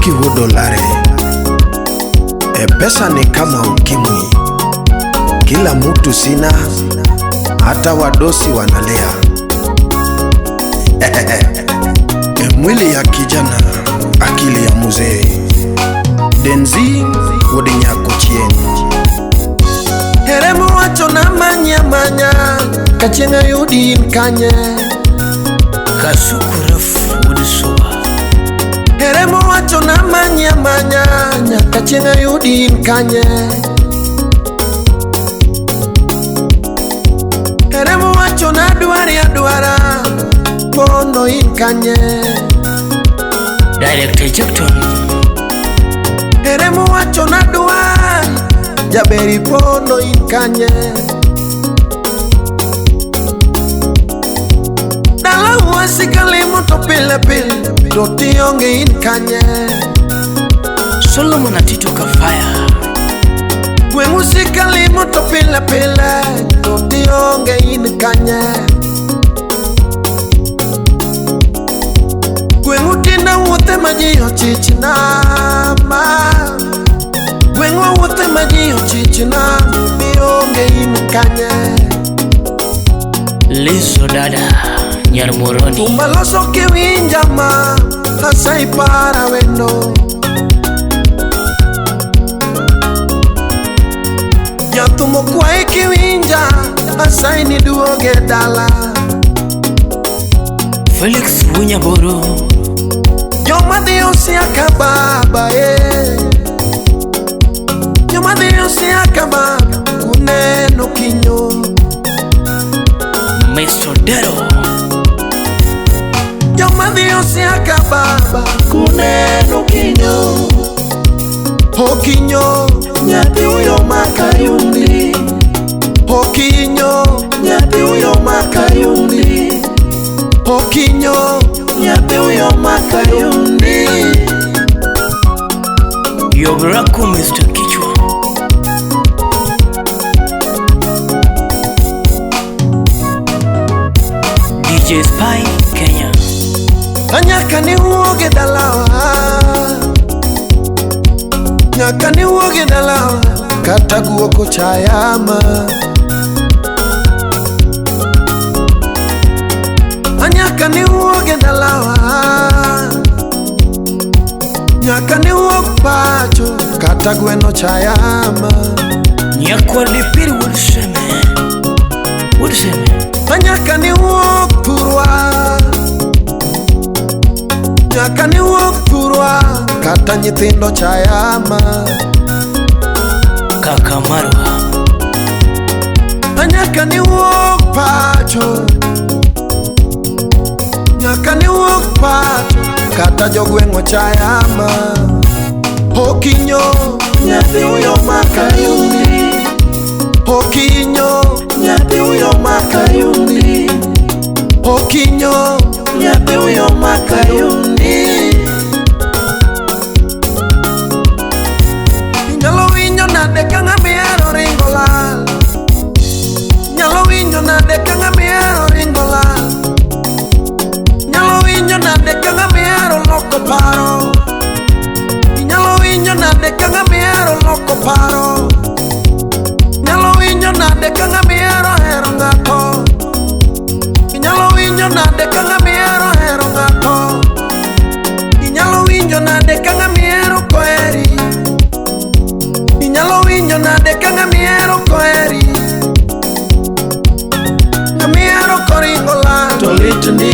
Viki Wuod Olare. E pesa ni kama ukimwi, kila mtu sina, hata wadosi wanalia. E mwili ya kijana, akili ya muzee. Denzi Wuod Nyako Chieng. Heremo wacho na manya manya, kachieng' ayudi in kanye. Kasuku Ref Wuod Suba. Heremo wacho na manya manya, nyaka chieng' ayudi in kanye. Heremo wacho na dwari adwara, pono in kanye. Director Jackton. Heremo wacho na dwari, jaberi pono in kanye. Dala wasikalimo to pile pile, to tionge in kanye. Solomon Atito Kafaya. Gweng' usikalimo to pile pile, to tionge in kanye. Gweng' utinda wuothe ma ji ochich nama. Gweng'wa wuothe ma ji ochich nama, mionge in kanye. Lizo Dada Nyar Moroni. Thum aloso kiwinja ma, asai para wendo. Jathum okwayi kiwinja, asai ni duoge dala. Felix Wunyaboro. Joma dhi Osiaka baba e, joma dhi Osiaka baba, kuneno kinyo. Mr. Dero. Joma dhi Osiaka baba, kuneno kinyo. Okinyo, nyathi huyo makayundi. Okinyo, nyathi huyo makayundi. Okinyo, nyathi huyo makayundi. Yograku Mr. Kichwa. DJ Spy Kenya. Nyaka ni wuoge dalawa, nyaka ni wuoge dalawa, kata guok ochayama. Nyaka ni wuoge dalawa, nyaka ni wuog pacho, kata gweno chayama. Nyakwa Lipiri Wuod Seme. Wuod Seme. Nyaka ni wuog thurwa, nyaka ni wuog thurwa, kata nyithindo chayama. Kaka Marwa. Nyaka ni wuog pacho, nyaka ni wuog pacho, kata jogweng' ochayama. Okinyo, nyathi huyo makayundi. Okinyo, nyathi huyo makayundi. Okinyo, nyathi huyo makayundi. Inyalo winjo nade ka ng'ama ihero ringo lal? Inyalo winjo nade ka ng'ama ihero ringo lal? Inyalo winjo nade ka ng'ama ihero loko paro? Inyalo winjo nade ka ng'ama ihero loko paro? Inyalo winjo nade ka ng'ama ihero hero ng'ato? Inyalo winjo nade ka ng'ama ihero hero ng'ato? Inyalo winjo nade ka ng'ama ihero koheri? Inyalo winjo nade ka ng'ama ihero koheri? Ng'ama ihero koringo lal to lit ndi.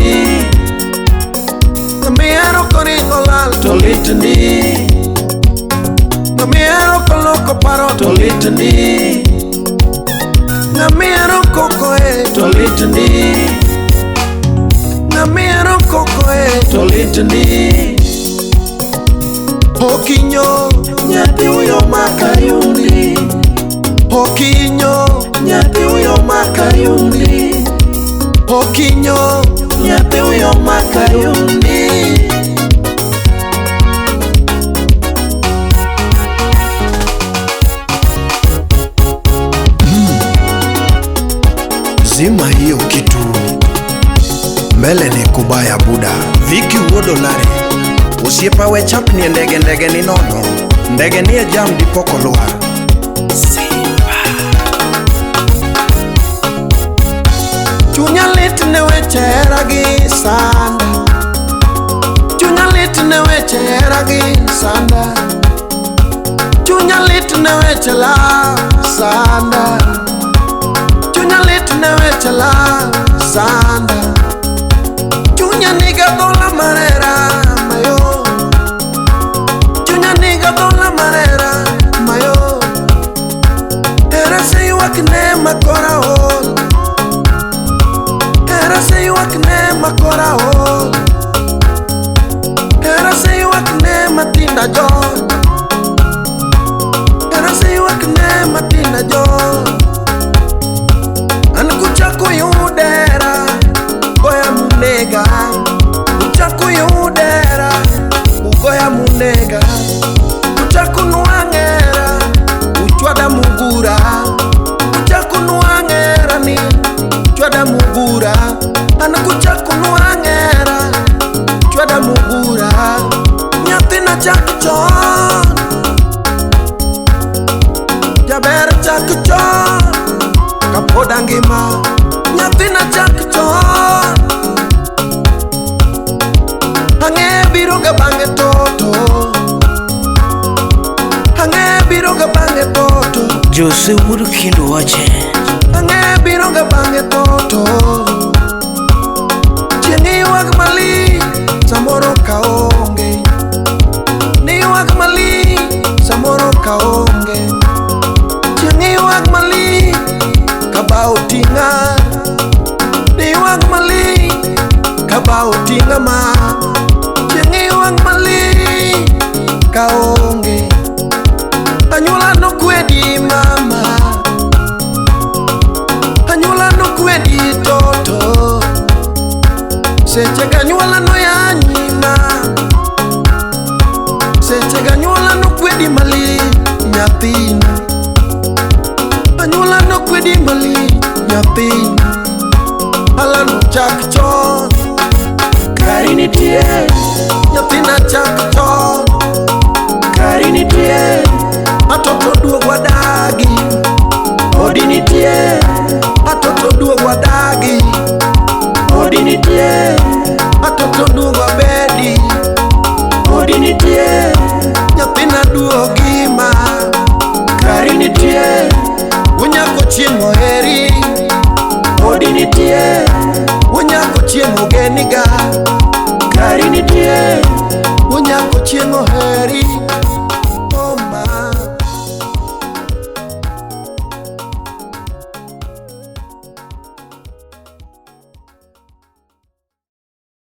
Ng'ama ihero koringo lal to lit ndi. Ng'ama ihero koloko paro to lit ndi. Ng'ama ihero koko e to lit ndi. Ng'ama ihero koko e to lit ndi. Okinyo, nyathi huyo makayundi. Okinyo, nyathi huyo makayundi. Okinyo, nyathi huyo makayundi. Zima hiyo kitu, mbele ni kubaya buda. Viki Wuod Olare. Osiepa we chapni e ndege, ndege ni nono. Ndege ni e jam dipo kolwar. Simba. Chunya lit ne weche hera gi sanda. Chunya lit ne weche hera gi sanda. Chunya lit ne weche love sanda. Chunya lit ne weche love sanda. Chunya niga dhola marera mayo. Chunya niga dhola marera mayo. Hera seywak ne makora ol. Hera seywak ne makora ol. Hera seywak ne matinda jony. Hera seywak ne matinda jony. An kuchako yudera goya munega. Kuchako yudera ugoya munega. Kuchako nuang'era uchwada mugura. Kuchako nuang'era ni chwada mugura. An kuchako nuang'era chwada mugura. Nyathina chak chon, jaber chak chon kapod angima. Nyathina chak chon, ang'e biro ga bang'e toto. Ang'e biro ga bang'e toto. Jose wuod Kindu wache. Ang'e biro ga bang'e toto. Chieng' ywak malich samoro kaonge. Ni ywak malich samoro kaonge. Chieng' ywak malich kabao ting'a. Ni ywak malich kabao ting'a ma. Chieng' ywak malich kaonge. Anyuola nokwedi mama. Anyuola nokwedi toto. Seche ganyuola noyanyi ma. Seche ganyuola nokwedi malich nyathina. Anyuola nokwedi malich nyathina. Alano chak chon. Kari nitie. Nyathina chak chon. Kari nitie. Atoto duog wadagi. Odi nitie. Atoto duog wadagi. Odi nitie. Atoto duog wabedi. Odi nitie. Nyathina duogi ma. Kari nitie. Unyako chieng' oheri. Odi nitie. Unyako chieng' ogeniga. Kari nitie. Unyako chieng' oheri.